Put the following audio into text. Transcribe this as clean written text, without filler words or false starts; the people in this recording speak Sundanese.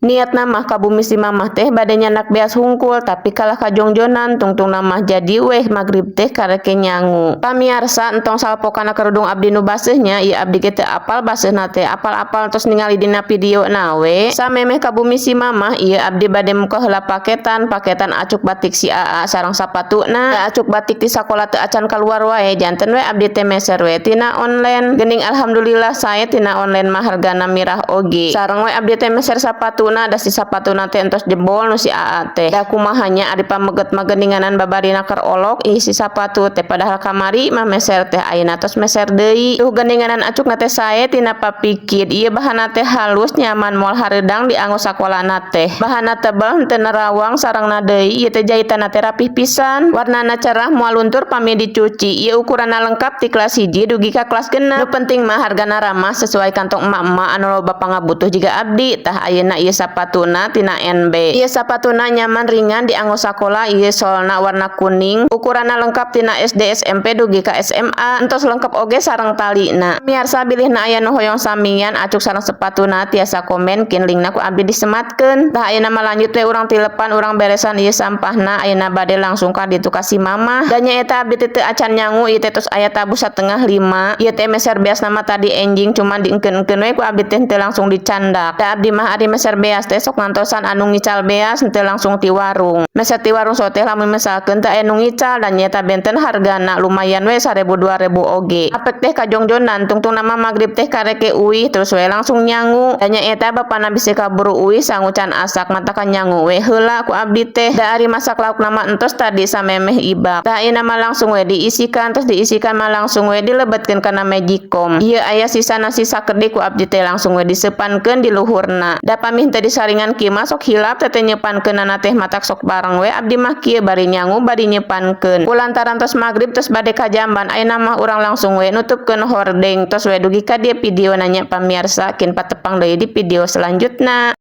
Niatna mah ka bumi si mamah teh bade nyandak beas hungkul, tapi kalah kajongjonan, tungtungna mah jadi weh magrib teh kareke nyangu. Pamiarsa, entong salpo kana kerudung abdi nu baseuh nya, ieu abdi ge teu apal baseuhna teh, apal-apal tos ningali dina video na we. Samemeh ka bumi si mamah, ieu abdi bade muka heula paketan, paketan acuk batik si Aa sareng sapatuna. Da acuk batik ti sakola teu acan kaluar wae, janten we abdi teh meser we tina online. Geuning alhamdulillah sae tina online mah, hargana mirah oge. Sareng we abdi teh meser sapatuna, da si sapatuna teh entos jebol nu si Aa teh. Da kumaha nya, ari pameget mah geuninganan babarina keur olok ih si sapatu teh, padahal kamari mah meser teh, ayeuna tos meser deui. Tuh, geuninganan acukna teh sae tina Papikid. Ieu bahanna teh halus, nyaman, moal hareudang dianggo sakolana teh. Bahanna tebel, henteu nerawang, sarengna deui ieu teh jahitanna teh rapih pisan. Warnana cerah, moal luntur pami dicuci. Ieu ukuranna lengkap ti kelas 1 dugi ka kelas 6. Nu penting mah hargana ramah, sesuai kantong emak-emak anu loba pangabutuh jiga abdi. Tah, ayeuna ieu sapatuna tina NB. Ieu sapatuna nyaman, ringan dianggo sakola. Ieu solna warna kuning. Ukuranna lengkap tina SD, SMP dugi ka SMA. Entos lengkap oge sareng talina. Miarsa, bilihna aya nu hoyong samian acuk sareng sepatuna, tiasa komen, kin linkna ku abdi disematkeun. Tah, ayeuna mah lanjut we urang tilepan, urang beresan ieu sampahna. Ayeuna bade langsung ka ditu ka si mamah. Da nyaeta abdi teh teu acan nyangu, ieu teh tos aya tabuh 4.30. Ieu teh meser beasna mah tadi enjing, cuman diengkeun-engkeun we ku abdi teh, henteu langsung dicandak. Da abdi mah ari meser beas teh sok ngantosan anu ngical beas, henteu langsung ti warung. Meser ti warung so teh lamun misalkeun teu aya nu ngical, dan nyaeta benten hargana lumayan we, 1000 2000 oge. Apek teh kajongjonan, tungtungna mah magrib teh kareke uih, terus we langsung nyangu. Da nyaeta bapana bisi kaburu uih, sangu can asak, matakan nyangu we heula ku abdi teh. Da ari masak laukna mah entos tadi samemeh ibak. Tah, ayeuna mah langsung we diisikan, terus diisikan mah langsung we dilebetkeun kana magicom. Ieu aya sisa nasi sakedik, ku abdi teh langsung we diseupankeun di luhurna. Da pami henteu disaringan kieu mah sok hilap teh nyeupankeunana teh, matak sok bareng we abdi mah kieu, bari nyangu bari nyeupankeun. Kulantaran tos magrib, tos bade ka jamban, ayeuna mah urang langsung we nutupkeun hordeng. Tos we dugi ka dieu videona nya, pamiarsa, kin patepang deui di video selanjutna.